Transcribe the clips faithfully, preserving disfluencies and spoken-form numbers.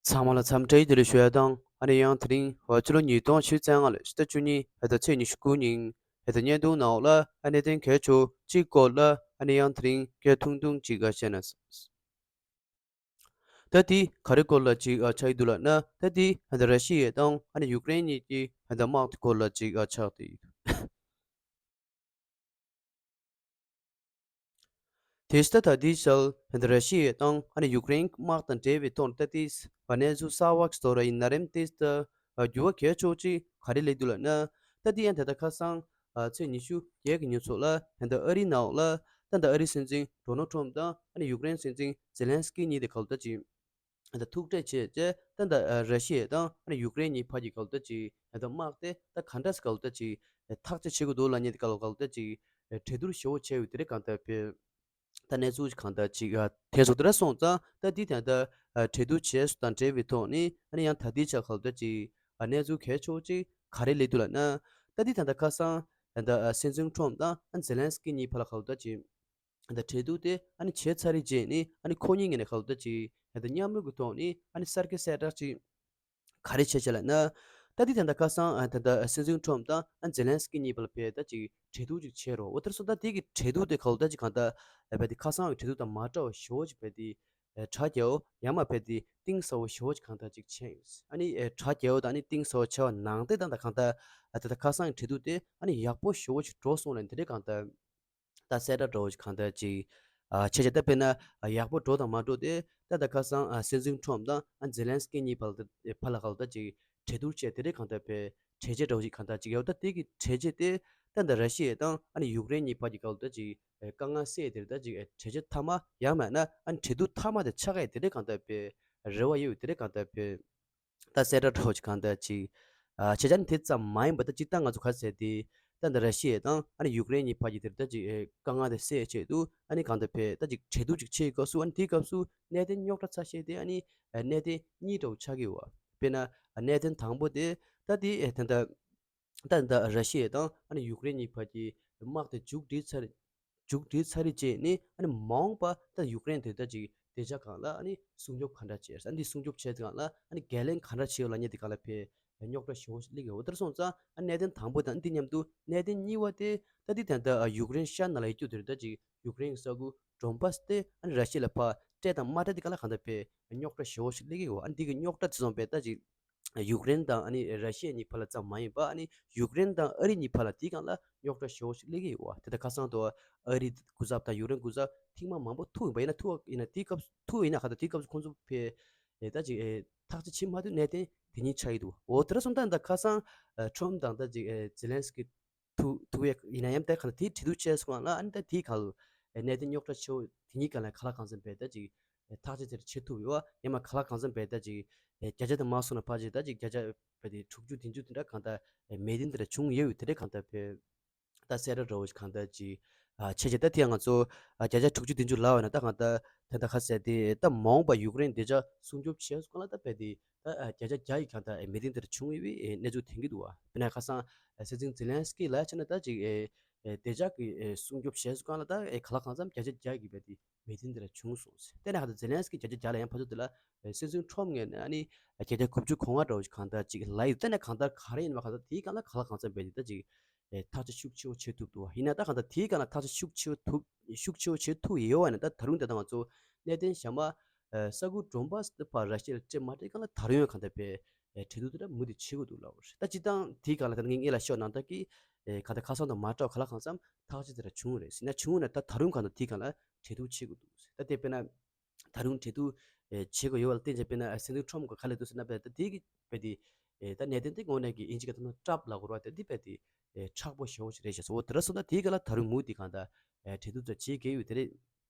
ཚང་མ་ལ་འཚམས་འདྲི་བདེ་ལེགས་ཞུ་ཡ་དང་། ཨ་ནི་ཡང་དེ་རིང་ཕྱི་ལོ་ཉིས་སྟོང་ཉི་ཤུ་རྩ་ལྔ་ལོའི་ཕྱི་ཟླ་བཅུ་གཉིས་ཕྱི་ཟླ་ཚེས་ཉི་ཤུ་དགུ་ཉིན་ཕྱི་ཟླ་བརྙན་ཐུང་ནང་ལ་ཨ་ནི་གནད་དོན་གལ་ཆེ་གཅིག་སྐོར་ལ་ཨ་ནི་ཡང་དེ་རིང་སྐད་ཐུང་ཐུང་ཅིག་བཤད་ན། ད་དེ་ག་རེ་སྐོར་ལ་ཅིག་ཆགས་ཀྱི་འདུག་ལབ་ན། ད་དེ་ར་ཤི་ཡ་དང་ཨ་ནི་ཡུཀ་རེན་གཉིས་ཀྱི་དམག་དེ་སྐོར་ལ་ཅིག་ཆགས་བསྡད་ཡོད། དེ་ལྟ་ད་ལྟའི་ཆར་ར་ཤི་ཡ་དང་ཨ་ནི་ཡུཀ་རེན་དམག་དང་འབྲེལ་བའི་ཐོག་ནས་ད་ལྟའི་གནས་ཚུལ་གསར་བ་ཞིག་བཟོ་ར་ཡིན་ན་རེད། དེ་ལྟ་འགྱུར་བ་གལ་ཆེ་ཅིག་ག་རེ་སླེབས་འདུག་ལབ་ན། ད་དེ་ཡང་ད་ལྟ་ཁ་སང་ཚེས་ཉི་ཤུ་བརྒྱད་ཀྱི་ཉིན་ཚོ་ལ་ད་ལྟ་ཨ་རིའི་ནང་ལ་ད་ལྟ་ཨ་རིའི་སྲིད་འཛིན་ཌོ་ནལ་ཊམ་དང་ཨ་ནི་ཡུཀ་རེན་སྲིད་འཛིན་ཛེ་ལན་སི་ཀི་གཉིས་དེ་ག་ལ་ད་ཅིག་ད་ཐུག་འཕྲད་བྱས་རྗེས་ད་ལྟ་ར་ཤི་ཡ་དང་ཨ་ནི་ཡུཀ་རེན་གཉིས་བར་གྱི་ག་ལ་ད་ཅིག་ད་ལྟ་དམག་དེ་ད་ག་འདྲ་སེ་ག་ལ་ད་ཅིག་ཐག་གཅོད་བྱེད་དགོས་འདུག་ལབ་མཁན་དེ་ག་ལ་ག་ལ་ད་ཅིག་གྲོས་བསྡུར་ཞེ་པོ་བྱས་ཡོད་དེ་རེད། གང་ལྟར་བས་ད་གནས་ཚུལ་གང་ལྟར་ཅིག་ཐེབས་སོང་། དེ་འདྲ་སོང་ཙང་ད་འདི་ད་ལྟ་གྲོས་བསྡུར་བྱས་སོང་དང་འབྲེལ་བའི་ཐོག་ནས་ཨ་ནི་ཡང་ད་ལྟའི་ཆར་ག་ལ་ད་ཅིག་གནས་ཚུལ་གལ་ཆེ་ཅིག་ག་རེ་སླེབས་འདུག་ལབ་ན། ད་འདི་ད་ལྟ་ཁ་སང་ད་ལྟ་སྲིད་འཛིན་ཊམ་དང་ཛེ་ལན་སི་ཀི་གཉིས་བར་ལ་ག་ལ་ད་ཅིག་ད་གྲོས་བསྡུར་དེ་ཨ་ནི་བྱས་ཚར་རེད་བྱས་ནས་ཨ་ནི་ཁོ་གཉིས་ངོས་ནས་ག་ལ་ད་ཅིག་ད་ལྟ་མཉམ་རུབ་ཀྱི་ཐོག་ནས་ཨ་ནི་གསར་འགོད་གསལ་བསྒྲགས་ཅིག་ག་རེ་བྱས་བྱས་ལབ་ན། ད་འདི་ད་ལྟ་ཁ་སང་ད་ལྟ་སྲིད་འཛིན་ཊམ་དང་ཛེ་ལན་སི་ཀི་གཉིས་བར་ལ་བས་ད་ཅིག་གྲོས་བསྡུར་ཅིག་བྱས་རོགས། འོ་དེར་སོང་ད་དེ་གི་གྲོས་བསྡུར་དེ་ག་ལ་ད་ཅིག་གང་ལྟར་བས་དེ་ཁ་སང་གི་གྲོས་བསྡུར་དང་མ་འདྲ་བ་ཞེ་པོ་ཅིག་བས་དེ་དྲག་རྒྱས་པོ་ཡང་མ་བས་དེ་གཏིང་ཟབ་པོ་ཞེ་པོ་ཅིག་གང་ལྟར་ཅིག་བྱས་ཡོད། ཨ་ནི་དྲག་རྒྱས་པོ་དང་ཨ་ནི་གཏིང་ཟབ་པོ་བྱས་པ་ནང་བསྟན་དང་ད་གང་ལྟར་ད་ལྟ་ཁ་སང་གི་གྲོས་བསྡུར་དེ་ཨ་ནི་ཡག་པོ་ཞེ་པོ་ཅིག་འགྲོ་སོང་ལབ་དེ་འདྲའི་གང་ལྟར། ད་གསལ་བསྒྲགས་འདྲ་བོ་ཞིག་གང་ལྟར་ཅིག་ཨ་བྱས་བྱས། ད་དཔེར་ན་ཨ་ཡག་པོ་འགྲོ་དང་མ་འགྲོ་དེ་ད་ལྟ་ཁ་སང་ཨ་སྲིད་འཛིན་ཊམ་དང་ཨ་ཛེ་ལན་སི་ཀི་གཉིས་བར་ལ་ད་བར་ལ་གང་ལྟར་ཅིག་གྲོས་བསྡུར་བྱས་དེ་འདྲའི་གང་ལྟར་བས་གྲོས་ཆོད་འདྲ་བོ་ཞིག་གང་ལྟར་ཅིག་ཡོད། ད་དེ་གི་གྲོས་ཆོད་དེ་ད་ལྟ་ར་ཤི་ཡ་དང་ཨ་ནི་ཡུཀ་རེན་གཉིས་བར་གྱི་གང་ལྟར་ཅིག་ཨ་དཀའ་ངལ་སེལ་དེ་རེད། ད་ཅིག་ཨ་གྲོས་ཆོད་མཐའ་མ་ཡང་མིན་ན་ཨ་ནི་གྲོས་བསྡུར་མཐའ་མ་དེ་ཆགས་ཡས་དེ་འདྲའི་གང་ལྟར་བས་རེ་བ་ཡོད་དེ་འདྲའི་གང་ལྟར་བས། ད་གསལ་བསྒྲགས་འདྲ་བོ་ཅིག་གང་ལྟར་ཅིག་ཨ་བྱས་ཙང་དེ་ཙམ་མ་ཡིན་པ་ད་སྤྱིར་བཏང་ང་ཚོ་ག་ཟེར་དེ་ད་ལྟ་ར་ཤི་ཡ་དང་ཨ་ནི་ཡུཀ་རེན་གཉིས་བར་གྱི་དེར་ད་ཅིག་ཨེ་དཀའ་ངལ་དེ་སེལ་ཆེད་དུ་ཨ་ནི་གང་ལྟར་བས་ད་ཅིག་གྲོས་བསྡུར་ཅིག་བྱེད་སྐབས་སུ་ཨ་ནི་དེའི་སྐབས་སུ་གནད་དོན་རྙོག་དྲ་ཚ་ཤོས་དེ་ཨ་ནི་ཨ་གནད་དོན་གཉིས་འདྲ་བོ་ཆགས་ཀྱི་ཡོད་པ། དཔེར་ན་ཨ་གནད་དོན་དང་པོ་དེ་ད་དེ་ཨེ་ད་ལྟ་ད་ལྟ་ར་ཤི་ཡ་དང་ཨ་ནི་ཡུཀ་རེན་གཉིས་བར་གྱི་དམག་དེ་མཇུག་སྒྲིལ་ཚར། མཇུག་སྒྲིལ་ཚར་རེད་བྱས་ནས་ཨ་ནི་མ་འོངས་པ་ད་ཡུཀ་རེན་དེ་ད་ཅིག་བདེ་འཇགས་སྒང་ལ་ཨ་ནི་སྲུང་སྐྱོབ་ག་འདྲ་བྱས། ཨ་ནི་སྲུང་སྐྱོབ་བྱས་སྒང་ལ་ཨ་ནི་འགན་ལེན་ག་འདྲ་བྱེད་ཡོད་ལབ་མཁན་དེ་སྒང་ལ་ཕར་རྙོག་དྲ་ཞེ་པོ་ཞིག་སླེབས་ཡོད། འོ་དེར་སོང་ཙང་ཨ་གནད་དོན་དང་པོ་དང་འདི་མཉམ་དུ་གནད་དོན་གཉིས་པ་དེ་ད་འདི་ད་ལྟ་ཡུཀ་རེན་ཤར་ནང་ལ་ཡོད་རྒྱུ་དེ་རེད། ད་ཅིག་ཡུཀ་རེན་ས་ཁུལ་ཌོན་བྷ་སི་དེ་ཨ་ནི་ར་ཤི་ཡ་ལ་ཕར་སྤྲད་དང་མ་སྤྲད་དེ་སྒང་ལ་གང་ལྟར་ཕར་རྙོག་དྲ་ཞེ་པོ་ཞིག་སླེབས་ཀྱི་ཡོད། ཨ་ནི་འདི་གི་རྙོག་དྲ་དེ་ཚོ་ཕར་ད་ཅིག་ཡུཀ་རེན་དང་ཨ་ནི་ར་ཤི་ཡ་གཉིས་བར་ལ་ཙམ་མ་ཡིན་པ་ཨ་ནི་ཡུཀ་རེན་དང་ཨ་རི་གཉིས་བར་ལ་དེའི་སྒང་ལ་རྙོག་དྲ་ཞེ་པོ་ཞིག་སླེབས་ཀྱི་ཡོད་པ། དེ་ལྟར་ཁ་སང་དུ་ཨ་རི་སྐུ་ཚབ་དང་ཡུཀ་རེན་སྐུ་ཚབ་ཐེངས་མ་མང་པོ་ཐུག་ཡིན་པ། ཡིན་ན་ཐུག་ཡིན་ན་དེའི་སྐབས་ཐུག་ཡིན་ན་གང་ལྟར་དེའི་སྐབས་སུ་ཁོང་ཚོ་ཕར་ཨེ་ད་ཅིག་ཨེ་ཐག་གཅོད་བྱེད་མ་ཐུབ་གནད་དོན་དེ་གཉིས་ཆགས་ཀྱི་འདུག་འོ་དེ་འདྲ་སོང་ཙང་ད་ཁ་སང་ཨ་ཊམ་དང་ད་ཅིག་ཨེ་ཛེ་ལན་སི་ཀི་ཐུག་ཐུག་ཡས་ཡིན་ན་ཡང་ད་གང་ལྟར་དེའི་གྲོས་བསྡུར་བྱས་སོང་ལ་ཨ་ནི་ད་དེའི་སྒང་ལ་ཨེ་གནད་དོན་རྙོག་དྲ་ཆེ་བོ་དེ་གཉིས་སྒང་ལ་གང་ལ་གང་འཚམ་ཕར་ད་ཅིག་ཨེ་ཐག་གཅོད་དེ་འདྲ་བྱེད་ཐུབ་ཡོད་པ། ཡང་མ་གང་ལ་གང་འཚམ་ཕར་ད་ཅིག་ཨེ་བརྒྱ་ཆ་དེ་མ་སོང་ན་ཕར་ཅིག་ད་ཅིག་བརྒྱ་ཆ་ཕར་དེ་དྲུག་ཅུ་བདུན་ཅུ་དེ་འདྲ་གང་ལྟར་ཨེ་མོས་མཐུན་དེ་འདྲ་བྱུང་ཡོད་པའི་དེ་འདྲ་གང་ལྟར་ཕར་ད་གསལ་བསྒྲགས་འདྲ་བོ་ཞིག་གང་ལྟར་ཅིག་ཨ་བྱས་བྱས། ད་དེ་ཡང་ང་ཚོ་ཨ་བརྒྱ་ཆ་དྲུག་ཅུ་བདུན་ཅུ་ལབ་པ་ཡིན་ན་ད་གང་ལྟར་ད་ད་ག་ཟེར་དེ་ད་མ་འོངས་པ་ཡུཀ་རེན་བདེ་འཇགས་སྲུང་སྐྱོབ་བྱས་སོང་ལ་ད་ཕར་དེ་ད་ཨ་བརྒྱ་ཆ་བརྒྱ་ཡི་གང་ལྟར་ཨེ་མོས་མཐུན་དེ་འདྲ་བྱུང་ཡོད་པའི་ཨེ་གནས་ཚུལ་ཐོན་གྱི་འདུག་པ། དཔེར་ན་ཁ་སང་ཨ་སྲིད་འཛིན་ཛེ་ལན་སི་ཀི་ལ་བྱས་ན་ད་ཅིག་ཨེ་ཨེ་བདེ་འཇགས་ཀྱི་ཨེ་སྲུང་སྐྱོབ་བྱས་སོང་ལ་ད་ཨེ་གང་ལ་གང་འཚམ་བརྒྱ་ཆ་བརྒྱ་ཡི་ཕར་དེ་མོས་མཐུན་དེ་འདྲ་བྱུང་སོང་། དེ་ནས་གང་ལྟར་ཛེ་ལན་སི་ཀི་བརྒྱ་ཆ་བརྒྱ་ལ་ཡང་ཕར་ཚུར་དེ་ལ་ཨེ་སྲིད་འཛིན་ཊམ་ངོས་ནས་ཨ་ནི་ཨ་བརྒྱ་ཆ་དགུ་བཅུ་གོ་ལྔ་འདྲ་བོ་ཞིག་གང་ལྟར་ཅིག་ལབ་ཡོད། དེ་ནས་གང་ལྟར་ག་རེ་ཡིན་པ་གང་ལྟར་དེའི་སྒང་ལ་གང་ལ་གང་འཚམ་ཕར་དེ་ད་ཅིག་ཨེ་ཐག་གཅོད་ཤུགས་ཆེ་བོ་བྱེད་ཐུབ་འདུག་པ། ཡིན་ན་ད་གང་ལྟར་དེའི་སྒང་ལ་ཐག་གཅོད་ཤུགས་ཆེ་བོ་ཐུབ་ཤུགས་ཆེ་བོ་བྱེད་ཐུབ་ཡོད་པ་ཡིན་ན་ད་ད་རུང་ད་ལྟ་ང་ཚོ་གནད་དོན་གཞན་པ་ཨ་ས་ཁུལ་ཌོན་བྷ་སི་དེ་ཕར་ར་ཤི་ཡ་ལ་སྤྲད་མ་སྤྲད་སྒང་ལ་ད་རུང་ཡང་གང་ལྟར་ཕར་ཨེ་གྲོས་བསྡུར་དེ་འདྲ་མུ་མཐུད་བྱེད་དགོས་འདུག་ལབ་པ་རེད། ད་སྤྱིར་བཏང་དེའི་སྒང་ལ་ད་ངས་སྔོན་ལ་ཤོད་ནང་ལྟར་གྱི་ཨེ་གང་ལྟར་ཁ་སང་དང་མ་འདྲ་བ་གང་ལ་གང་འཚམ་ཐག་གཅོད་དེ་འདྲ་བྱུང་རེད། ཟེར་ན་བྱུང་ན་ད་ད་རུང་གང་ལྟར་དེའི་སྒང་ལ་གྲོས་བསྡུར་བྱེད་དགོས་འདུག། ད་དེ་དཔེར་ན་ད་རུང་གྲོས་བསྡུར་ཨེ་བྱེད་དགོས་ཡོད་པ་ལ་བརྟེན་བྱས་དཔེར་ན་ཨེ་སྲིད་འཛིན་ཊམ་གྱིས་ག་རེ་ལབ་འདུག་ཟེར་ན་ཕར་ད་དེ་གི་ཕར་དེ་ཨེ་ད་གནད་དོན་དེ་དངོས་གནས་ཀྱི་དབྱིན་ཇི་སྐད་ཐོག་ནས་ཊབ་ལབ་དགོས་རེད་པ། དེ་འདི་ཕར་དེ་ཨེ་མཁྲེགས་པོ་ཞེ་པོ་ཞིག་རེད་ཤག་ཟེར། འོ་དེ་འདྲ་སོང་ཙང་དེའི་སྒང་ལ་ད་རུང་མུ་མཐུད་གང་ལྟར་ཨེ་གྲོས་བསྡུར་ཚོ་བྱེད་དགོས་ཡོད་དེ་རེད།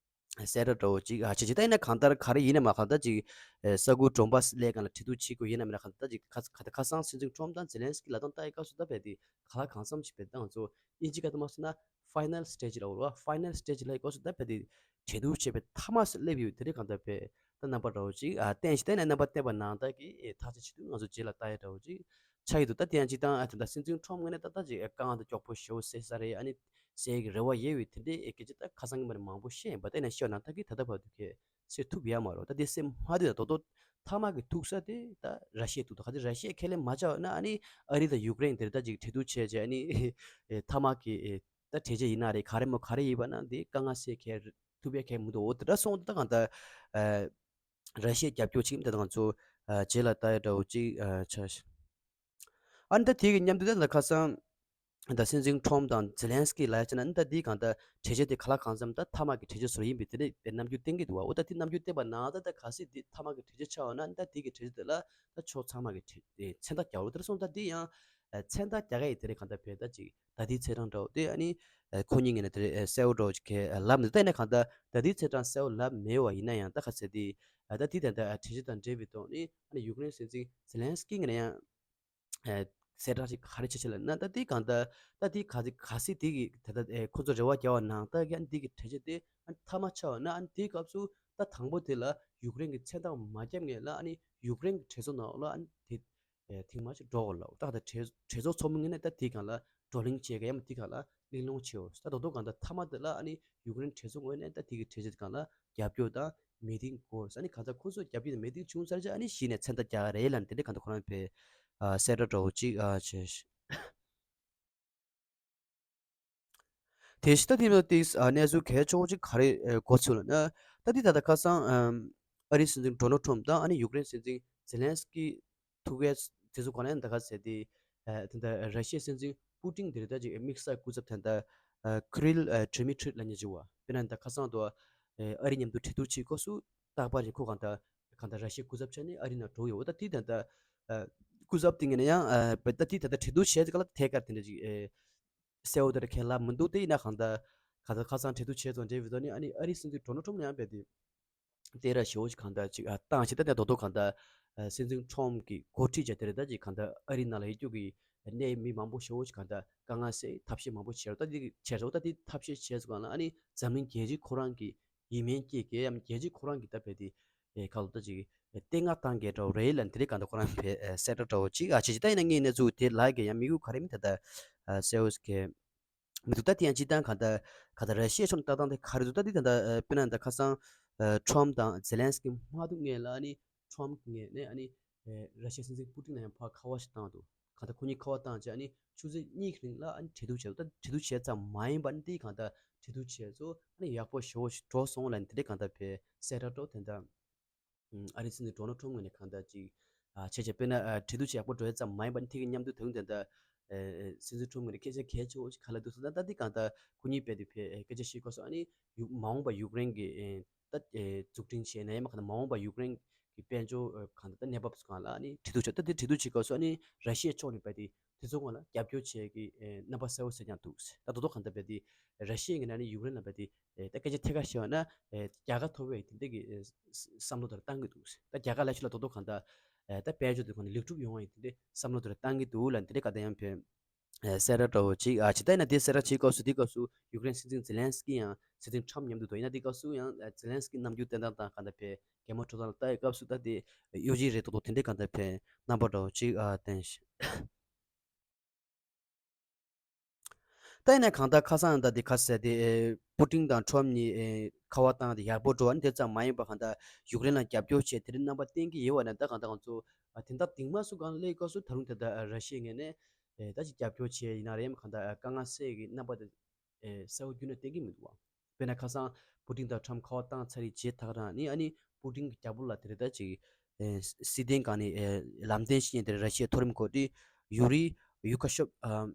ཨེ་གསལ་བསྒྲགས་འདྲ་བོ་ཅིག་ཨ་བྱེད་ཅིག་ད་ཡིན་ན་གང་ལྟར་ག་རེ་ཡིན་ན་མ་གང་ལྟར་ཅིག་ཨེ་ས་ཁུལ་ཌོན་བྷ་སི་སླེབས་སྒང་ལ་གྲོས་བསྡུར་བྱེད་དགོས་ཡིན་ན་མིན་ན་གང་ལྟར་ཅིག་ཁ་ཁ་ཁ་སང་སྲིད་འཛིན་ཊམ་དང་ཛེ་ལན་སི་ཀི་ལབ་སྟངས་ལྟ་ཡི་སྐབས་སུ་ད་ཕར་དེ་གང་ལ་གང་འཚམ་ཞིག་ཕར་ད་ང་ཚོ་དབྱིན་ཇི་སྐད་དུ་མ་སོང་ན་ཕའི་ནལ་སི་ཊེ་ཇི་ལབ་དགོས་རེད་པ། ཕའི་ནལ་སི་ཊེ་ཇི་ལབ་ཡི་སྐབས་སུ་ད་ཕར་དེ་གྲོས་བསྡུར་བྱས་པའི་མཐའ་མ་སླེབས་ཡོད་དེ་རེད། གང་ལྟར་ཕར་ད་རྣམ་པ་འདྲ་བོ་ཅིག་ཨ་བསྟན་ཞིག་བསྟན་ནས་རྣམ་པ་བསྟན་པ་ནང་ལྟར་གྱི་ཨེ་ཐག་གཅོད་བྱེད་དུས་ང་ཚོ་རྗེས་ལ་ལྟ་ཡ་འདྲ་བོ་ཅིག་ཆགས་ཡོད་འདུག། ད་དེ་ཡང་སྤྱིར་བཏང་ཨ་དེ་འདྲ་སྲིད་འཛིན་ཊམ་ངོས་ནས་ད་ལྟ་ཅིག་ཨེ་དཀའ་ངལ་དེ་མགྱོགས་པོ་ཞེ་པོ་སེལ་ས་རེད། ཨ་ནི་སེལ་གྱི་རེ་བ་ཡོད་པའི་དེ་འདྲའི་ཨེ་སྐད་ཆ་ད་ཁ་སང་གི་མ་རེད་མང་པོ་བཤད་ཡིན་པ། དེ་ནས་ཤོད་ནང་ལྟར་གྱི་ད་ལྟ་བར་དུ་གས་ སེལ་ཐུབ་ཡ་མ་རེད། ད་དེ་སེལ་མ་ཐུབ་ཡ་ད་དོ་མཐའ་མ་གི་ཐུག་ས་དེ་ད་ར་ཤི་ཡས་ཐུག་འདུག་ག་དེ་ར་ཤི་ཡས་ཁས་ལེན་མ་བྱས་པ་ན་ཨ་ནི་ཨ་རི་དང་ཡུཀ་རེན་དེར་ད་ཅིག་གྲོས་བསྡུར་བྱས་རྗེས་ཨ་ནི་མཐའ་མ་གི་ད་གྲོས་ཆོད་ཡིན་ན་རེད། ག་རེ་མོ་ག་རེ་ཡིན་པ་ན་དེ་དཀའ་ངལ་སེལ་མཁན་ཐུབ་ཡ་གང་མི་འདུག་འོ་དེ་འདྲ་སོང་དུས་ད་གང་ལྟར་ཨ་ར་ཤི་ཡས་རྒྱབ་སྐྱོར་བྱེད་མཁན་དེ་ང་ཚོ་ཨ་རྗེས་ལ་ལྟ་ཡ་འདྲ་བོ་ཅིག་ཨ་ཆགས་ཤག་ཨ་ནི་ད་དེ་གི་མཉམ་དུ་ད་ལྟ་ཁ་སང་ད་སྲིད་འཛིན་ཁྲོམ་དང་ཛེ་ལན་སི་ཀི་ལ་ཡ་བྱས་ན་ཨ་ནི་ད་དེའི་གང་ལྟར་གྲོས་ཆོད་དེ་ག་ལ་གང་འཚམ་ད་མཐའ་མ་གི་གྲོས་ཆོད་བཟོ་འདྲ་ཡིན་པའི་དེ་འདྲ་བའི་རྣམ་འགྱུར་བསྟན་གྱི་འདུག་བ། འོ་ད་དེ་རྣམ་འགྱུར་བསྟན་པ་ནང་ད་ད་གལ་སྲིད་དེ་མཐའ་མ་གི་གྲོས་ཆོད་ཆགས་པ་ན་ཨ་ནི་ད་དེ་གི་གྲོས་ཆོད་དེ་ལ་ད་ཕྱོགས་ཚང་མ་གི་གྲོས་དེ་མཚན་རྟགས་རྒྱག་རོགས་དེ་རེད་སོང་། ད་དེ་ཡང་མཚན་རྟགས་རྒྱག་ག་ཡི་དེ་རེད་གང་ལྟར་བས་ད་ཅིག་ད་ལྟའི་ཚེས་གྲངས་འདྲ་བོ་དེ་ཨ་ནི་ཁོ་གཉིས་ངོས་ནས་དེ་རེད་གསལ་བོ་འདྲ་བོ་ཅིག་གས་ལབ་མི་འདུག་ད་ཡིན་ན་གང་ལྟར་ད་ལྟའི་ཚེས་གྲངས་གསལ་བོ་ལབ་མེད་པ་ཡིན་ན་ཡང་ད་ག་ཚད་དེ་ད་དེ་ད་ལྟ་གྲོས་ཆོད་དང་འབྲེལ་བའི་ཐོག་ནས་ཨ་ནི་ཡུཀ་རེན་སྲིད་འཛིན་ཛེ་ལན་སི་ཀི་ངོས་ནས་ཡང་གསལ་བསྒྲགས་ཅིག་ག་རེ་བྱས་བྱས་ལབ་ན་ད་དེ་གང་ལྟར་ད་དེ་ག་ཚད་གལ་སྲིད་དེ་གི་ད་ལྟ་ཁོ་ཚོ་རེ་བ་རྒྱག་པ་ནང་ལྟར་གྱི་ཨ་ནི་དེ་གི་གྲོས་ཆོད་དེ་ཨ་ནི་མཐའ་མ་ཆགས་པ་ན་ཨ་ནི་དེའི་སྐབས་སུ་ད་དང་པོ་དེ་ལ་ཡུཀ་རེན་གྱི་མཚན་རྟགས་མ་བརྒྱབ་སྔོན་ལ་ཨ་ནི་ཡུཀ་རེན་གྱི་གྲོས་ཚོགས་ནང་ལ་ཨ་ནི་དེ་ཨེ་ཐེངས་མ་ཅིག་འགྲོ་དགོས་ལབ། ད་ལྟ་གྲོས་གྲོས་ཚོགས་ཚོགས་མི་ངོས་ནས་ད་དེའི་སྒང་ལ་བགྲོ་གླེང་བྱེད་ག་ཡང་དེའི་སྒང་ལ་གླེང་སློང་བྱེད་འོ། ད་དོ་དོ་གང་ལྟར་མཐའ་མ་དེ་ལ་ཨ་ནི་ཡུཀ་རེན་གྲོས་ཚོགས་ངོས་ནས་ད་དེ་གི་གྲོས་ཆོད་སྒང་ལ་རྒྱབ་སྐྱོར་དང་མི་ཏིང་དགོས། ཨ་ནི་གང་ལྟར་ཁོ་ཚོས་རྒྱབ་སྐྱོར་དང་མི་ཏིང་བྱུང་ཚར་རྗེས་ཨ་ནི་གཞི་ནས་མཚན་རྟགས་རྒྱག་ག་རེད་ལབ་ནས་དེ་འདྲ་གང་ལྟར་ཁོ་རང་བས་ཨ་གསལ་བསྒྲགས་འདྲ་བོ་ཅིག་ཨ་བྱས། དེ་བཞིན་ད་དེ་ནང་ཏིག་ཨ་གནས་ཚུལ་གལ་ཆེ་བོ་ཅིག་ག་རེ་ཨ་གོ་ཚུལ་ལ་ན། ད་དེ་ད་ལྟ་ཁ་སང་ཨམ་ཨ་རིའི་སྲིད་འཛིན་ཌོ་ནལ་ཊམ་དང་ཨ་ནི་ཡུཀ་རེན་སྲིད་འཛིན་ཛེ་ལན་སི་ཀི་ཐུག་གས་དེ་ཚོ་ག་ནས་ད་ག་ཟེར་ཏེ་ཨ་དེ་འདྲ་ར་ཤི་ཡའི་སྲིད་འཛིན་པུ་ཏིན་དེ་རེད། ད་ཅིག་དམིགས་བསལ་སྐུ་ཚབ་དེ་འདྲ་ཨ་ཁི་རིལ་ཨ་ཌི་མི་ཊི་རི་ལབ་མཁན་ཅིག་བ། དཔེར་ན་ད་ཁ་སང་དུ་ཨ་ཨ་རི་མཉམ་དུ་གྲོས་བསྡུར་བྱེད་སྐབས་སུ་རྟག་པར་རེ་ཁོ་གང་ལྟར་གང་ལྟར་ར་ཤི་ཡའི་སྐུ་ཚབ་ཆགས་ནས་ཨ་རི་ནང་འགྲོ་ཡོད། འོ་ད་དེ་ད་ལྟ་ཨ་སྐུ་ཚབ་དེ་ངོས་ནས་ཡང་ཨ་ད་དེ་ད་ལྟ་གྲོས་བསྡུར་བྱས་ཙང་ལ་ཐད་ཀར་དེ་འདྲ་ཅིག་ཨེ་གསལ་བོ་དེ་འདྲ་ཁས་ལབ་མི་འདུག་དེ་ཡིན་ན་གང་ལྟར་གང་ལྟར་ཁ་སང་གྲོས་བསྡུར་བྱས་ཙང་འབྲེལ་བའི་ཐོག་ནས་ཨ་ནི་ཨ་རིའི་སྲིད་འཛིན་ཌོ་ནལ་ཊམ་ཡང་རྦད་དེ་དེ་ར་ཞེ་བོ་ཞིག་གང་ལྟར་ཅིག་ཨ་བཏང་བྱས། ད་ནས་རྡོག་རྡོག་གང་ལྟར་ཨ་སྲིད་འཛིན་ཊམ་གྱིས་འགོ་ཁྲིད་བྱས་དེ་རེད། ད་ཅིག་གང་ལྟར་ཨ་རི་ནང་ལ་ཡོད་རྒྱུ་གི་གནད་མི་མང་པོ་ཞེ་བོ་ཞིག་གང་ལྟར་དཀའ་ངལ་སེལ་ཐབས་ཤེས་མང་པོ་བྱས་རོགས། ད་དེ་བྱས་རོགས། ད་དེ་ཐབས་ཤེས་བྱས་སོང་གང་ལ་ཨ་ནི་འཛམ་གླིང་རྒྱལ་སྤྱི་ཁོ་རང་གི་ཡིད་སྨོན་སྐྱེ་གི་ཡང་རྒྱལ་སྤྱི་ཁོ་རང་གི་ད་རྦད་དེ་ཨེ་ཁ་ལོ་ད་ཅིག་ལྟས་ངན་བཏང་གི་འདྲ་བོ་རེད་ལབ་དེ་རེད། གང་ལྟར་ཁོ་རང་བས་ཨེ་གསལ་བསྒྲགས་འདྲ་བོ་ཅིག་ཨ་བྱས་ཅིག་ད་ཡིན་ན་ངས་གནས་ཚུལ་དེ་ལབ་གི་ཡང་མི་གུ་ག་རེ་མི་ད་ད་ཨ་གསལ་བོ་ཞིག་མི་འདུག་ད་དེ་ཡང་སྤྱིར་བཏང་གང་ལྟར་གང་ལྟར་ར་ཤི་ཡའི་ཕྱོགས་ནས་ལྟ་སྟངས་དེ་ག་རེ་འདུག་ད་དེ་ད་ལྟ་ཨ་དཔེར་ན་ད་ཁ་སང་ཨ་ཊམ་དང་ཛེ་ལན་སི་ཀི་མ་ཐུག་སྔོན་ལ་ཨ་ནི་ཊམ་གི་ངོས་ནས་ཨ་ནི་ཨེ་ར་ཤི་ཡའི་སྲིད་འཛིན་པུ་ཏིན་ལ་ཡང་ཕར་ཁ་པར་ཞིག་བཏང་འདུག་གང་ལྟར་ཁོ་གཉིས་ཁ་པར་བཏང་རྗེས་ཨ་ནི་ཆུ་ཚོད་གཉིས་ཀྱི་རིང་ལ་ཨ་ནི་གྲོས་བསྡུར་བྱས་འདུག་ད་གྲོས་བསྡུར་བྱས་ཙམ་མ་ཡིན་པར་ཨ་ནི་དེའི་གང་ལྟར་གྲོས་བསྡུར་བྱས་ཚོ་ཨ་ནི་ཡག་པོ་ཞེ་བོ་ཞིག་འགྲོ་སོང་ལབ་ནས་དེ་འདྲའི་གང་ལྟར་བས་གསལ་བསྒྲགས་འདྲ་བོ་དེ་འདྲ། ཨ་རིའི་སྲིད་འཛིན་ཌོ་ནལ་ཊམ་ངོས་ནས་གང་ལྟར་ཅིག་ཨ་བྱས་བྱས་དཔེར་ན་ཨ་གྲོས་བསྡུར་ཅིག་ཡག་པོ་འགྲོ་ཡ་ཙམ་མ་ཡིན་པར་ཐིག་གི་མཉམ་དུ་དོན་དེ་འདྲ་ཨ་སྲིད་འཛིན་ཊམ་ངོས་ནས་སྐད་ཆ་གལ་ཆེ་བོ་ཞིག་ག་ལ་འདུག་ཟེར་ན། ད་འདི་གང་ལྟར་ཁོ་གཉིས་རྦད་དེ་བས་སྐད་ཆ་བཤད་སྐབས་སུ་ཨ་ནི་ཡུ་མ་འོངས་པ་ཡུཀ་རེན་གྱི་ཨ་ད་ཨ་འཛུགས་སྐྲུན་བྱས་ན་ཡང་མ་གང་ལྟར་མ་འོངས་པ་ཡུཀ་རེན་གྱི་དཔལ་འབྱོར་ཨ་གང་ལྟར་ད་གནས་བབ་སུ་གང་ལ་ཨ་ནི་གྲོས་བསྡུར་བྱས། ད་འདི་གྲོས་བསྡུར་བྱེད་སྐབས་སུ་ཨ་ནི་ར་ཤི་ཡའི་ཕྱོགས་ནས་རྦད་དེ་དེ་ཚོ་སྔོན་ལ་རྒྱབ་སྐྱོར་བྱེད་ཀྱི་ཨེ་རྣམ་པ་གསལ་བོ་གསལ་རྐྱང་འདུག་ད་དོ་དོ་གང་ལྟར་རྦད་དེ་ར་ཤི་ཡ་གི་ནང་ནས་ཡུཀ་རེན་ལ་རྦད་དེ་ཨེ་ད་སྐད་ཆ་ཐད་ཀར་བཤད་པ་ན་ཨེ་རྒྱལ་ཁ་ཐོབ་པའི་དེ་འདྲ་གི་ཨེ་བསམ་བློ་དེ་འདྲ་བཏང་གི་འདུག་ད་རྒྱལ་ཁ་ལ་ཤུ་ལ་དོ་དོ་གང་ལྟར་ཨེ་ད་དཔལ་འབྱོར་དེ་གང་ལྟར་ལེགས་གྲུབ་ཡོང་བའི་དེ་འདྲ་བསམ་བློ་དེ་འདྲ་བཏང་གི་འདུག་ལབ་དེ་འདྲ་ག་ད་ཡང་བས་ཨེ་གསལ་བསྒྲགས་འདྲ་བོ་ཅིག་ཨ་ཇི་ལྟར་ཡིན་ན་དེ་གསལ་བསྒྲགས་བྱེད་སྐབས་སུ་དེ་སྐབས་སུ་ཡུཀ་རེན་སྲིད་འཛིན་ཛེ་ལན་སི་ཀི་ཡང་སྲིད་འཛིན་ཊམ་མཉམ་དུ་འདུག་ཡིན་ན་དེ་སྐབས་སུ་ཡང་ཨེ་ཛེ་ལན་སི་ཀི་རྣམ་འགྱུར་བསྟན་སྟངས་དང་གང་ལྟར་བས་གད་མོ་བྲོ་སྟངས་ལ་ལྟ་ཡི་སྐབས་སུ་ད་དེ་གཡོ་ཇི་རེད་མདོག་མདོག་དེ་འདྲའི་གང་ལྟར་བས་རྣམ་པ་འདྲ་བོ་ཅིག་ཨ་བསྟན་ཤག་ད་ཡིན་ན་གང་ལྟར་ཁ་སང་ད་དེ་ཁ་ཟེར་དེ་ཨེ་པུ་ཏིན་དང་ཁྲོམ་གཉིས་ཨེ་ཁ་པར་བཏང་དེ་ཡག་པོ་འགྲོ་བ་ནི་དེ་ཙམ་མ་ཡིན་པ་གང་ལྟར་ཡུཀ་རེན་ལ་རྒྱབ་སྐྱོར་བྱས་དེ་རིང་རྣམ་པ་བསྟན་གྱི་ཡོད་པ་ནི་ད་གང་ལྟར་ང་ཚོ་ཨ་དེ་འདྲ་གཏིང་མ་སུ་གང་སླེབས་སྐབས་སུ་ད་རུང་དེ་ལྟར་ཨ་ར་ཤི་ཡའི་ངོས་ནས་ཨེ་ད་ཅིག་རྒྱབ་སྐྱོར་བྱས་ཡིན་ན་རེད་ཡང་གང་ལྟར་ཨ་དཀའ་ངལ་སེལ་གྱི་རྣམ་པ་དེ་ཨེ་གསལ་བོ་བརྒྱུད་ནས་བསྟན་གྱི་མི་འདུག་བ། དཔེར་ན་ཁ་སང་པུ་ཏིན་དང་ཁྲམ་ཁ་པར་བཏང་ཚར་རེད་བྱས་ད་ག་རང་ནི་ཨ་ནི་པུ་ཏིན་གྱི་རྒྱབ་པོ་ལ་དེ་རེད་ད་ཅིག་ཨེ་སྲིད་དོན་སྒང་ནས་ཨེ་ལམ་སྟོན་བྱེད་མཁན་དེ་རེད། ར་ཤི་ཡའི་མཐོ་རིམ་འགོ་ཁྲིད་ཡུ་རི་ཡུ་ཁ་ཤོབ་ཨ།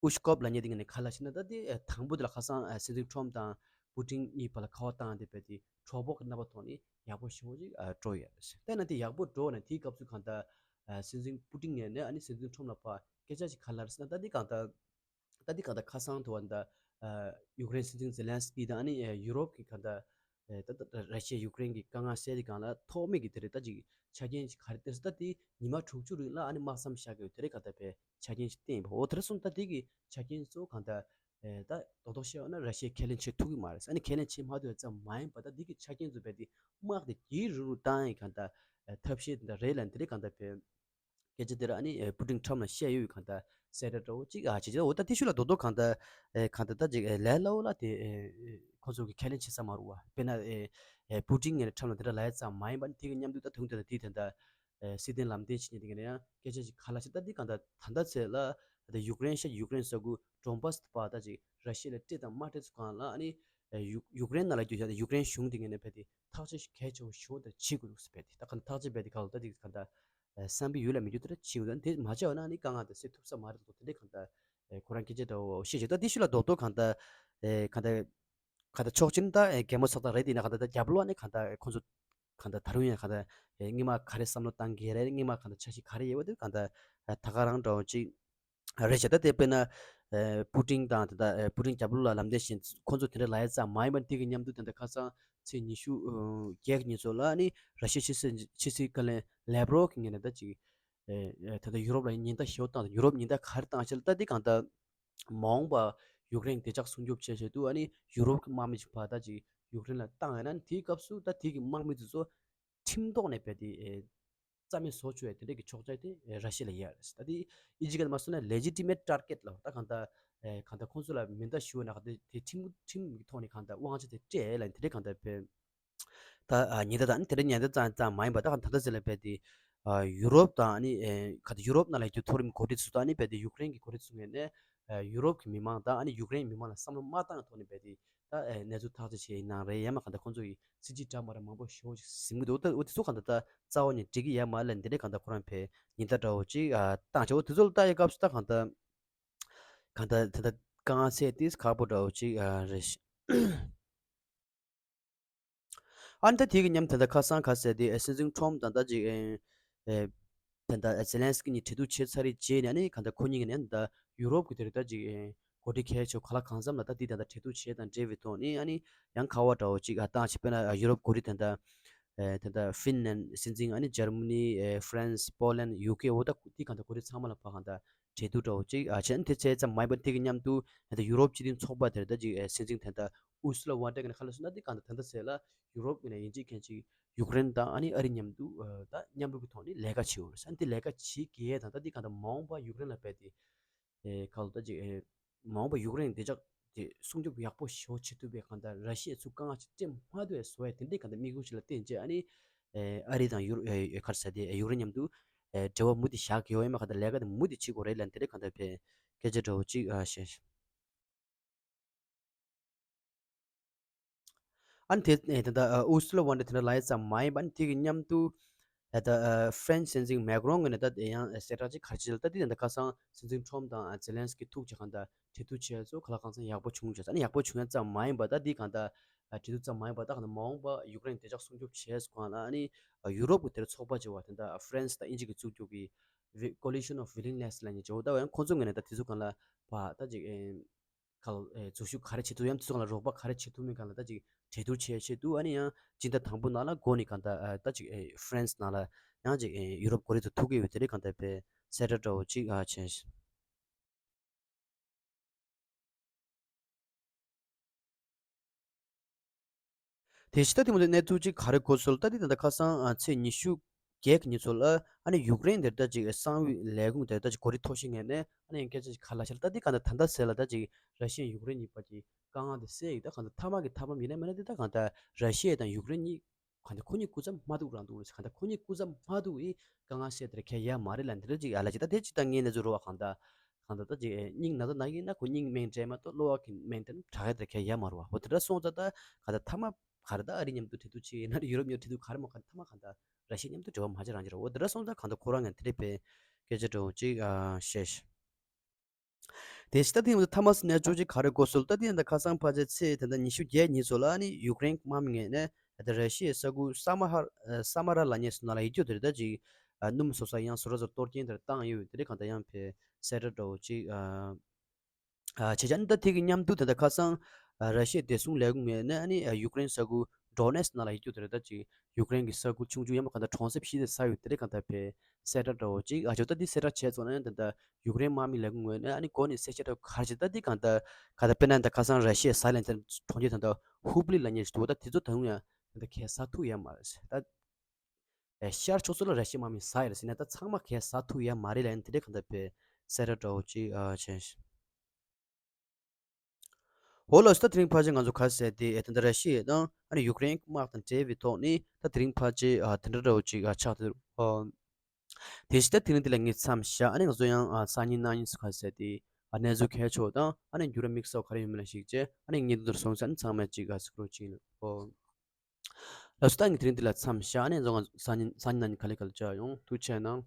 ཨུ་ཤ་ཀོབ་ལབ་མཁན་དེ་ངས་ནས་ག་ལ་བྱས་ན་ད་དེ་ཨ་དང་པོ་དེ་ལ་ཁ་སང་ཨ་སྲིད་འཛིན་ཁྲོམ་དང་པུ་ཏིན་གཉིས་བར་ལ་ཁ་པར་བཏང་དེ་བས་དེ་གྲོགས་པོ་གི་རྣམ་པ་ཐོག་ནས་ཡག་པོ་ཞེ་པོ་ཅིག་ཨ་འགྲོ་ཡོད་རེད། དེ་ན་དེ་ཡག་པོ་འགྲོ་ནས་དེའི་སྐབས་སུ་གང་ལྟར་ཨ་སྲིད་འཛིན་པུ་ཏིན་ངོས་ནས་ཨ་ནི་སྲིད་འཛིན་ཁྲོམ་ལ་ཕར་སྐད་ཆ་ཅིག་ག་ལ་རེད་ཟེར་ན་ད་དེ་གང་ལྟར་ད་དེ་གང་ལྟར་ཁ་སང་དུ་བ་ད་ཨ་ཡུཀ་རེན་སྲིད་འཛིན་ཛེ་ལན་སི་ཀི་དང་ཨ་ནི་ཨ་ཡུ་རོབ་ཀྱི་གང་ལྟར་ཨེ་ད་ལྟ་ར་ཤི་ཡ་ཡུཀ་རེན་གྱི་དཀའ་ངལ་སེལ་དེ་སྒང་ལ་ཐོག་མེད་ཀྱི་དེ་རེད་ད་ཅིག་ཆ་རྐྱེན་ཅིག་ག་རེ་བསྟན་སོང་། ད་དེ་ཉི་མ་དྲུག་ཅུ་རིང་ལ་ཨ་ནི་དམག་མཚམས་བཞག་དགོས་དེ་རེད་ག་ད་བས་ཆ་རྐྱེན་ཅིག་བསྟན་ཡོད་པ། འོ་དེ་རེད་སོང་ད་དེ་གི་ཆ་རྐྱེན་གཙོ་བོ་གང་ལྟར་ཨེ་ད་རྡོག་རྡོག་བཤད་ཡོང་ན་ར་ཤི་ཡས་ཁས་ལེན་བྱེད་ཐུབ་ཀྱི་མ་རེད། ཨ་ནི་ཁས་ལེན་བྱེད་མ་ཐུབ་ཡ་ཙམ་མ་ཡིན་པ་ད་དེ་གི་ཆ་རྐྱེན་གཙོ་བོ་དེ་དམག་དེ་ཇེ་རིང་རུ་བཏང་ཡ་གང་ལྟར་ཨེ་ཐབས་ཤེས་དེ་འདྲ་རེད་ལབ་དེ་རེད་གང་ལྟར་བས། སྐད་ཆ་དེ་ར་ཨ་ནི་ཨེ་པུ་ཏིན་ཁྲམ་ལ་བཤད་ཡོད་གང་ལྟར་གསལ་བསྒྲགས་འདྲ་བོ་ཅིག་ཨ་བྱེད་ཀྱི་འོ་ད་དེ་ཤུ་ལ་རྡོག་རྡོག་གང་ལྟར་ཨེ་གང་ལྟར་ད་ཅིག་ཨེ་ལས་སླ་བོ་ལ་དེ་ཨེ་ ཁོ་ཚོ་གི་ཁས་ལེན་བྱེད་ས་མ་རུ་བ། དཔེར་ན་ཨེ་ཨེ་པུ་ཏིན་ངས་ཁྲམ་ལ་དེ་འདྲ་ལབ་ཡ་ཙམ་མ་ཡིན་པ་ནི་དེ་གི་མཉམ་དུ་ད་དུང་དེ་ད་དེ་དེ་འདྲ་ཨེ་སྲིད་དོན་ལམ་སྟོན་བྱེད་མཁན་དེ་གི་ནས་ཡང་སྐད་ཆ་ཞིག་ག་ལ་ཞིག་ད་འདི་གང་ལྟར་ད་ལྟ་ཚེ་ལ་ད་ཡུཀ་རེན་ཤ་ཡུཀ་རེན་ས་ཁུལ་ཌོན་བྷ་སི་པ་ད་ཅིག་ར་ཤི་ཡ་ལ་སྤྲད་དང་མ་སྤྲད་ཚུལ་གང་ལ་ཨ་ནི་ཡུཀ་ཡུཀ་རེན་ནང་ལ་རྒྱུ་བཞག་ཡུཀ་རེན་གཞུང་དེ་ངས་ནས་བས་དེ་ཐག་གཅོད་གལ་ཆེ་བོ་ཞུ་བ་དེ་བྱེད་དགོས་ཟེར་བས་དེ་ད་གང་ཐག་གཅོད་བས་དེ་གང་ལ་ད་དེ་གང་ལྟར་བསམ་པའི་ཡུལ་ལ་མི་འགྱུར་དེ་འདྲ་བྱེད་དགོས་ད་དེ་མ་བྱས་པ་ན་ཨ་ནི་དཀའ་ངལ་དེ་སེལ་ཐུབ་ས་མ་རེད་འདུག་དེ་འདྲའི་གང་ལྟར་ཁོ་རང་སྐད་ཆ་འདྲ་བོ་བཤད་བྱས་ད་དེ་ཤུ་ལ་རྡོག་རྡོག་གང་ལྟར་གང་ལྟར་གང་ལྟར་ཕྱོགས་གཅིག་ནི་ད་རྒན་མོ་ཚོགས་ཐག་རེད་དེ་ཡིན་ན་གང་ལྟར་ད་རྒྱབ་ལོགས་ནས་གང་ལྟར་ཁོ་ཚོ་གང་ལྟར་ད་རུང་ཡང་གང་ལྟར་སྔོན་མ་ག་རེ་བསམ་བློ་བཏང་གི་རེད། སྔོན་མ་གང་ལྟར་འཆར་གཞི་ག་རེ་ཡོད་པ་དེ་གང་ལྟར་ད་ག་རང་འདྲ་བོ་ཅིག་རེད་བྱས། ད་དེ་དཔེར་ན་ཨེ་པུ་ཏིན་དང་དེ་ད་ཨེ་པུ་ཏིན་རྒྱབ་ལོགས་ལ་ལམ་སྟོན་བྱེད་མཁན་ཁོ་ཚོ་དེ་འདྲ་ལབ་ཡ་ཙམ་མ་ཡིན་པར་དེ་གི་མཉམ་དུ་དེ་འདྲ་ཁ་སང་ཚེས་ཉི་ཤུ་བརྒྱད་ཉིན་ཚོ་ལ་ནི་ར་ཤི་ཡའི་ཕྱི་སྲིད་ཕྱི་སྲིད་བཀའ་བློན་ལེབ་རོབ་ཀྱི་ངོས་ནས་ད་ཅིག་ཨེ་ཨེ་ད་ལྟ་ཡུ་རོབ་ལ་ཉེན་བརྡ་ཞེ་པོ་བཏང་། ཡུ་རོབ་ཉེན་བརྡ་ག་རེ་བཏང་ཞེས་ལ་ད་འདི་གང་ལྟར་མ་འོངས་པ་ཡུཀ་རེན་བདེ་འཇགས་སྲུང་སྐྱོབ་བྱེད་ཆེད་དུ་ཨ་ནི་ཡུ་རོབ་ཀྱི་དམག་མི་ཞིག་ཕར་ད་ཅིག་ཡུཀ་རེན་ལ་བཏང་ཡོད་ན་དེའི་སྐབས་སུ་ད་དེ་གི་དམག་མི་དེ་ཚོ་ཁྲིམས་ཐོག་ནས་རྦད་དེ་ཨེ་རྩ་མེད་བཟོ་ཆོག་ཡ་དེ་འདྲ་གི་ཆོག་མཆན་དེ་ཨེ་ར་ཤི་ཡ་ལ་ཡོད་རེད། ད་དེ་ཨིན་ཇི་སྐད་མ་སོང་ན་ལེ་ཇི་ཊི་མེཊ་ཊར་གེཊ་ལབ། ད་གང་ལྟར་ཨེ་གང་ལྟར་ཁོང་ཚོ་ལ་མེ་མདའ་གཞུ་བ་ན་གང་ལྟར་དེ་ཁྲིམས་ཁྲིམས་ཀྱི་ཐོག་ནས་གང་ལྟར་དབང་ཆ་དེ་སྤྲད་ལ་དེ་འདྲ་གང་ལྟར་བས། ད་ཨ་ཉེན་བརྡ་དང་དེ་འདྲ་ཉེན་བརྡ་ཙམ་ཙམ་མ་ཡིན་པ་ད་གང་ད་ལྟ་ཟེར་ལ་རྦད་དེ་ཨ་ཡུ་རོབ་དང་ཨ་ནི་ཨེ་ག་ད་ཡུ་རོབ་ནང་ལ་ཡོད་རྒྱུ་མཐོ་རིམ་འགོ་ཁྲིད་ཚོ་དང་ཨ་ནི་རྦད་དེ་ཡུཀ་རེན་གྱི་འགོ་ཁྲིད་ཚོ་ངོས་ནས་ཨ་ཡུ་རོབ་ཀྱི་མི་མང་དང་ཨ་ནི་ཡུཀ་རེན་མི་མང་ལ་བསམ་བློ་མ་བཏང་བའི་ཐོག་ནས་རྦད་དེ་ད་ཨེ་གནས་ཚུལ་ཐག་གཅོད་བྱས་ཡིན་ནའང་རེད། ཡང་མ་གང་ལྟར་ཁོང་ཚོ་ཡི་སྲིད་ཇུས་འདྲ་མ་འདྲ་མང་པོ་ཞེ་པོ་ཅིག་ཟིན་གྱི་འདུག་ད་འོ་དེ་ཚོ་གང་ལྟར་ད་རྩ་བ་ནས་འགྲིག་གི་ཡོད་མ་རེད་ལབ་འདི་འདྲའི་གང་ལྟར་ཁོ་རང་ཕའི་ཉེན་བརྡ་འདྲ་བོ་ཅིག་ཨ་བཏང་བྱས། འོ་དེ་ཚོ་ལ་ལྟ་ཡི་སྐབས་སུ་ད་གང་ལྟར་གང་ལྟར་དེ་ལྟར་དཀའ་ངལ་སེལ་ཏེ་ཁག་པོ་འདྲ་བོ་ཅིག་ཨ་རེད། ཨ་ནི་ད་དེ་གི་མཉམ་དེ་འདྲ་ཁ་སང་ག་ཟེར་དེ་སྲིད་འཛིན་ཁྲོམ་དང་ད་ཅིག་ཨེ་ཨེ་དེ་འདྲ་ཛེ་ལན་སི་ཀི་གཉིས་གྲོས་བསྡུར་བྱས་ཚར་རེད་རྗེས་ནས་ཨ་ནི་གང་ལྟར་ཁོ་གཉིས་ཀྱི་ནས་ད་ཡུ་རོབ་ཀྱི་དེ་རིང་ད་ཅིག་ཨེ་འགོ་ཁྲིད་གལ་ཆེ་ག་ལ་གང་འཚམ་ལ་ད་དེ་ད་ད་གྲོས་བསྡུར་བྱས་དང་འབྲེལ་བའི་ཐོག་ནས་ཨ་ནི་ཡང་ཁ་བ་འདྲ་བོ་ཅིག་ཨ་བཏང་བྱས། དཔེར་ན་ཡུ་རོབ་འགོ་ཁྲིད་དེ་འདྲ་ཨེ་དེ་འདྲ་ཧྥིན་ལན་སྲིད་འཛིན་ཨ་ནི་འཇར་མ་ནི་ཨེ་ཧྥ་རན་སི་པོ་ལན་ཡུ་ཀེ་འོ་ད་དེ་གང་ལྟར་འགོ་ཁྲིད་ཚང་མ་ལ་ཕར་གང་ལྟར་གྲོས་བསྡུར་འདྲ་བོ་ཅིག་ཨ་བྱས། ཨ་ནི་དེ་བྱས་ཙམ་མ་ཡིན་པར་དེ་གི་མཉམ་དུ་ད་ལྟ་ཡུ་རོབ་སྤྱི་མཐུན་ཚོགས་པ་དེར་ད་ཅིག་ཨེ་སྲིད་འཛིན་དེ་འདྲ་ཨུར་སུ་ལ་ཝོན་ཏེར་གྱི་ཁ་ལ་སོང་ན་འདི་གང་ལྟར་ད་ལྟ་ཟེར་ལ་ཡུ་རོབ་ཀྱི་ནས་ཡིན་གཅིག་མཁན་གཅིག་ཡུཀ་རེན་དང་ཨ་ནི་ཨ་རི་མཉམ་དུ་ཨ་ད་མཉམ་རུབ་ཀྱི་ཐོག་ནས་ལས་ཀ་བྱེད་འོ་རེད། ཨ་ནི་འདི་ལས་ཀ་བྱེད་དགོས་ཡས་དང་ད་འདི་གང་ལྟར་མ་འོངས་པ་ཡུཀ་རེན་ལ་རྦད་དེ་ཨེ་ག་ལ་ད་ཅིག་ཨེ་མ་འོངས་པ་ཡུཀ་རེན་བདེ་འཇགས་དེ་སྲུང་སྐྱོབ་ཡག་པོ་ཞེ་པོ་བྱེད་ཐུབ་པའི་གང་ལྟར་ར་ཤི་ཡ་ཚུར་དཀའ་ངལ་ཅིག་སྤྲད་མ་ཐུབ་པའི་བཟོ་ཡས་དེ་འདྲའི་གང་ལྟར་དམིགས་ཡུལ་ཞིག་ལ་བརྟེན་བྱས་ཨ་ནི་ཨེ་ཨ་རི་དང་ཡུ་རོ་ཨེ་ཨེ་ག་རེ་ཟེར་དེ་ཨེ་ཡུཀ་རེན་མཉམ་དུ་ཨེ་འབྲེལ་བ་མུ་མཐུད་བཞག་དགོས་ཡོད་མ་གང་ལྟར་ལས་ཀ་དེ་མུ་མཐུད་བྱེད་དགོས་རེད་ལབ་འདི་འདྲའི་གང་ལྟར་བས་སྐད་ཆ་འདྲ་བོ་ཅིག་ཨ་བཤད། ཨ་ནི་དེ་ཨེ་དེ་འདྲ་ཨ་ཨུར་སུ་ལ་ཝོན་ཏེར་དེ་འདྲ་ལབ་ཡས་ཙམ་མ་ཡིན་པ་ཨ་ནི་དེ་གི་མཉམ་དུ་ཨེ་ད་ཨ་ཧྥ་རན་སི་སྲིད་འཛིན་མེག་རོན་གྱིས་ནི་ད་དེ་ཡང་ཨེ་གསལ་བསྒྲགས་ཅིག་ག་རེ་བྱས་ལ་ད་དེ་དེ་འདྲ་ཁ་སང་སྲིད་འཛིན་ཁྲོམ་དང་ཨ་ཛེ་ལན་སི་ཀི་ཐུག་བྱས་གང་ལྟར་གྲོས་བསྡུར་བྱས་ཚོ་ག་ལ་གང་འཚམ་ཡག་པོ་བྱུང་བྱས། ཨ་ནི་ཡག་པོ་བྱུང་ཡས་ཙམ་མ་ཡིན་པ་ད་དེ་གང་ལྟར་ཨ་གྲོས་བསྡུར་ཙམ་མ་ཡིན་པ་ད་གང་ལྟར་མ་འོངས་པ་ཡུཀ་རེན་བདེ་འཇགས་སྲུང་སྐྱོབ་བྱས་སུ་གང་ལ་ཨ་ནི་ཨ་ཡུ་རོབ་ཀྱི་དེར་ཚོགས་པ་བྱས་པ་དེ་འདྲ་ཧྥ་རན་སི་དང་དབྱིན་ཇི་གིས་བཙུགས་རྒྱུ་གི་Coalition of Willingness ལབ་མཁན་བྱས་པ་ད་ཡང་ཁོང་ཚོ་ངོས་ནས་ད་དེ་ཚོ་གང་ལ་བ་ད་ཅིག་ཨེ་ག་ལ་ཨེ་འཛུལ་ཞུགས་ག་རེ་བྱེད་ཐུབ་ཡང་དེ་ཚོ་གང་ལ་རོགས་པ་ག་རེ་བྱེད་ཐུབ་མིན་གང་ལ་ད་ཅིག་གྲོས་བསྡུར་བྱས་ཆེད་དུ་ཨ་ནི་ཡང་སྤྱི་ཟླ་དང་པོ་ནང་ལ་འགོ་ནས་གང་ལྟར་ཨ་ད་ཅིག་ཨེ་ཧྥ་རན་སི་ནང་ལ་ཡང་ཅིག་ཨེ་ཡུ་རོབ་འགོ་ཁྲིད་ཚོ་ཐུག་གི་ཡོད་དེ་རིགས་གང་ལྟར་བས་གསལ་བསྒྲགས་འདྲ་བོ་ཅིག་ཨ་བྱས། དེ་ཕྱི་ད་དེ་མ་གཏོགས་གནས་ཚུལ་གཅིག་ག་རེ་གོ་སོང་ལ་ད་དེ་ད་ལྟ་ཁ་སང་ཨ་ཚེས་ཉི་ཤུ་བརྒྱད་ཀྱི་ཉིན་ཚོ་ལ་ཨ་ནི་ཡུཀ་རེན་དེར་ད་ཅིག་གསང་བའི་ལས་ཁུངས་དེར་ད་ཅིག་གོ་སྒྲིག་ཐོ་བཤད་ངེས་ནས་ཨ་ནི་ཡང་སྐད་ཆ་ཞིག་ག་ལ་ཤར་ད་དེ་གང་ལྟར་ད་ལྟ་ཟེར་ལ་ད་ཅིག་ར་ཤི་ཡ་ཡུཀ་རེན་གཉིས་བར་གྱི་དཀའ་ངལ་དེ་སེལ་ཡིག་ད་གང་ལྟར་མཐའ་མ་གི་ཐབས་ལམ་ཡིན་ན་མིན་ན་དེ་ད་གང་ལྟར་ར་ཤི་ཡ་དང་ཡུཀ་རེན་གཉིས་གང་ལྟར་ཁོ་གཉིས་སྐུ་མཚམས་མ་ཐུག་རང་འདུག་རེད། གང་ལྟར་ཁོ་གཉིས་སྐུ་མཚམས་མ་ཐུག་ཡིན་དཀའ་ངལ་སེལ་དེར་ཁྱད་ཡ་མ་རེད་ལ་འདི་འདྲ་ཅིག་ཡ་ལ་ཅིག་ད་དེ་ཅིག་ད་ངས་ནས་ཚུར་རོ་བ་གང་ལྟར། གང་ལྟར་ད་ཅིག་ཨེ་སྙིང་ན་ཚ་ན་གིན་ན་ཁོ་སྙིང་སྨན་སྤྲད་མ་གཏོགས་གློ་བ་གི་སྨན་དེ་ནི་དྲག་ཡ་དེ་ག་ཡ་མ་རུ་བ། འོ་དེ་འདྲ་སོང་ཙང་ད་ག་ད་ཐ་མ་ག་རེ་ད་ཨ་རི་མཉམ་དུ་གྲོས་བསྡུར་བྱེད་ཡིན་ན་ཡུ་རོབ་མཉམ་དུ་གྲོས་བསྡུར་ག་རེ་མ་ག་ཐ་མ་ག་ད་ར་ཤི་ཡ་མཉམ་དུ་འབྲེལ་བ་མ་བྱེད་རང་བྱེད་ར། འོ་དེ་འདྲ་སོང་ཙང་གང་ལྟར་ཁོ་རང་ངས་དེ་འདྲའི་པའི་སྐད་ཆ་འདྲ་བོ་ཅིག་ཨ་བཤད་ཤག་དེ་ཕྱི་ད་ཐེངས་ཐ་མ་སི་ནས་ཅོ་ཅིག་ག་རེ་གོ་སོང་ལ་ད་དེ་ཡང་ད་ཁ་སང་ཕལ་ཆེར་ཚེས་དེ་འདྲ་ཉི་ཤུ་བརྒྱད་ཉིན་ཚོ་ལ་ནི་ཡུཀ་རེན་དམག་མི་ངོས་ནས་ད་ར་ཤི་ཡའི་ས་ཁུལ་ས་མ་ཧར་ས་མ་ར་ལབ་མཁན་སུ་ནང་ལ་ཡིད་སྐྱོ་དེ་རེད་ད་ཅིག་ཨ་སྣུམ་བཟོ་ས་ཡང་བཟོ་གྲྭ་ཚོར་གཏོར་སྐྱོན་དེར་བཏང་ཡོད་དེ་རེད། གང་ལྟར་ཡང་ཕེ་གསལ་བསྒྲགས་འདྲ་བོ་ཅིག་ཨ་ཨ་བྱས་ཙང་ད་དེ་གི་མཉམ་དུ་དེ་འདྲ་ཁ་སང་ཨ་ར་ཤི་ཡའི་བདེ་སྲུང་ལས་ཁུངས་ངོས་ནས་ཨ་ནི་ཨ་ཡུཀ་རེན་ས་ཁུལ་ཌོ་ནེ་སི་ནང་ལ་ཡིད་སྐྱོ་དེ་རེད་ད་ཅིག་ཡུཀ་རེན་གྱི་ས་ཁུལ་ཆུང་ཆུང་ཡང་མ་གང་ལྟར་གྲོང་གསེབ་བཞི་དེ་ས་ཡོད་དེ་རེད། གང་ལྟར་ཕེ་གསལ་བསྒྲགས་འདྲ་བོ་ཅིག་ཨ་ཅོ་ད་འདི་གསལ་བསྒྲགས་བྱས་ཚོ་ན་ཡང་དེ་འདྲ་ཡུཀ་རེན་དམག་མི་ལས་ཁུངས་ངོས་ནས་ཨ་ནི་འགོ་ནས་གསལ་བཤད་འདྲ་བོ་ག་རེ་བྱས་ད་འདི་གང་ལྟར་གང་ལྟར་དཔེར་ན་ད་ཁ་སང་ར་ཤི་ཡའི་ས་ལན་དེ་གྲོང་ཁྱེར་ད་ལྟ་ཧུབ་ལི་ལབ་མཁན་ཞིག་འདུག་ད་དེ་ཚོ་ད་དུང་ཡང་ད་གས་ས་ཐུག་ཡ་མ་རེད་ད། ཨེ་ཤར་ཕྱོགས་སུ་ལ་ར་ཤི་ཡའི་དམག་མི་ཟ་ཡ་རེད་ཟེར་ན་ད་ཚང་མ་གས་ས་ཐུག་ཡ་མ་རེད་ལབ་ཡ་དེ་འདྲའི་གང་ལྟར་པའི་གསལ་བསྒྲགས་འདྲ་བོ་ཅིག་ཨ་བྱས། འོ་ལགས་སོ། ད་དེ་རིང་ཕལ་ཆེར་ང་ཚོ་ག་རེ་ཟེར་དེ་ཨེ་ད་ལྟ་ར་ཤི་ཡ་དང་ཨ་ནི་ཡུཀ་རེན་དམག་དང་འབྲེལ་བའི་ཐོག་ནས་ད་དེ་རིང་ཕལ་ཆེར་ཨ་དེ་འདྲ་འདྲ་བོ་ཅིག་ཨ་ཆགས་བསྡད་འདུག་ཨོ། དེ་བཞིན་ད་དེ་རིང་འདི་ལ་ངས་མཚམས་བཞག་ཨ་ནི་ང་ཚོ་ཡང་ཨ་སང་ཉིན་གནངས་ཉིན་སུ་ག་རེ་ཟེར་དེ་ཨ་གནས་ཚུལ་གལ་ཆེ་བ་དང་ཨ་ནི་འགྱུར་བ་དམིགས་བསལ་ག་རེ་ཡོད་མེད་ལ་གཞིགས་བྱས་ཨ་ནི་ངས་འདི་ཚོར་སོང་ཙང་ཚང་མས་ཅིག་ཨ་གཟིགས་རོགས་བྱེད་ཡིན། ཨོ། ལགས་སོ། ད་ངས་དེ་རིང་འདི་ལ་མཚམས་བཞག་ཨ་ནི་ང་ཚོ་སང་ཉིན་སང་ཉིན་གནངས་ཉིན་ག་ལེ་ག་ལེ་བྱ་ཡོང་། ཐུགས་རྗེ་གནང་།